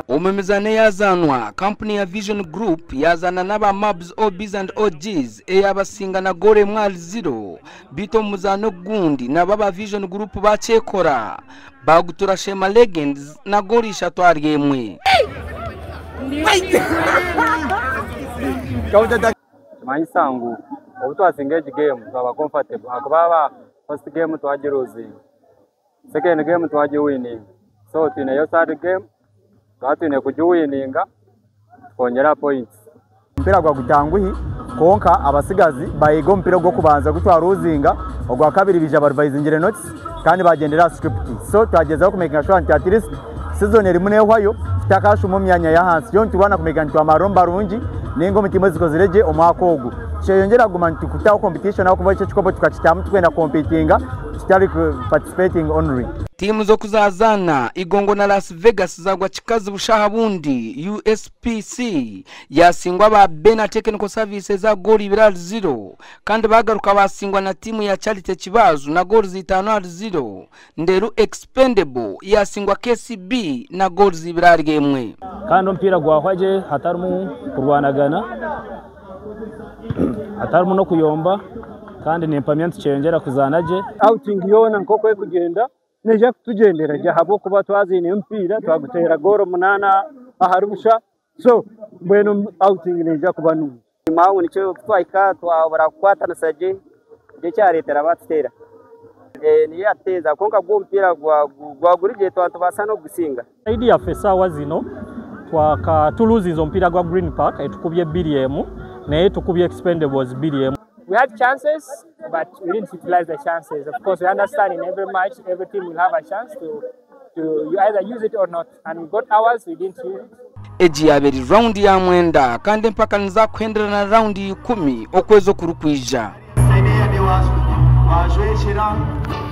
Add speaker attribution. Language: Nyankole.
Speaker 1: Omu mizaano eyazaanwa, kampuni ya Vision Group yazaana n'aba Mabs OBs and OGs eyabasinga na goolo emwe ahari ziro beitu omu muzaano ogundi nabo aba Vision Group bakyekora bagutura Sheema Legends na goolo ishatu ahari emwe.
Speaker 2: Nikimanyisa ngu obu twasinga egi game twaba comfortable ahakuba aba first game twagiruzinga, second game twagiwininga so twineyo third game twaba twine kugiwininga tukongyera aha points.
Speaker 3: Omupiira gwagutanguhi kwonka abatsigazi bayega omupiira ogw'okubanza ogu twaruzinga, ogwakabiri baija barivayizingire notes kandi bagyendera aha script. So twagyezaho kumekinga sure nti at least season erimu nehwayo tutakashuma omu myanya y'ahansi. Turiyo niturwana kumekinga nti twamarira omu barungi ninga omu tiimu ezikozire gye omwaka ogu. Tukyeyongyera kuguma nitukutaho competition ahabw'okuba eki ekikopo tukakitamu turikwenda kukompitinga tutari participating only.
Speaker 1: Tiimu z'okuzazaana Igongo na Las Vegas zagwa kikazi busha aha bundi USPC yasingwa aba Bena Technical Services aha goolo ibiri ahari ziro kandi bagaruka basingwa na tiimu ya Charity Kibazu na goolo itaano ahari ziro Nderu Expendable yasingwa KCB na goolo ibiri ahari emwe.
Speaker 4: Kandi omupiira gwahwa gye hatarimu kurwanagana, hatarimu n'okuyomba kandi nimpamya nitukyeyongyera kuzaana gye.
Speaker 5: Outing yoona nk'oku erikugyenda neija kutugyendera gye ahabw'okuba twazaine omupiira twaguteera goolo munaana ahari busha so mbwenu outing neija kuba nungi.
Speaker 6: Enyima nikyo ku twahika twabura kukwatanisa gye nikyo kyareetera baatuteera. Niyo yaatuteeza kwonka gwo omupiira gwaguri gye twaba nitubaasa n'okugusinga.
Speaker 7: Saidi yaffe esaawa zino twaka tuluzinze omupiira gwa Green Park etukubye 2-1 naye tukubye Expendables 2-1.
Speaker 8: We had chances but we didn't utilize the chances. Of course, we understand in every match, every team will have a chance to you either use it or not. And we got ours, we didn't use it.
Speaker 1: Egi yaaba eri raundhi ya mwenda kandi empaka niza kuhendera na raundhi 10 okwezi okurikwija.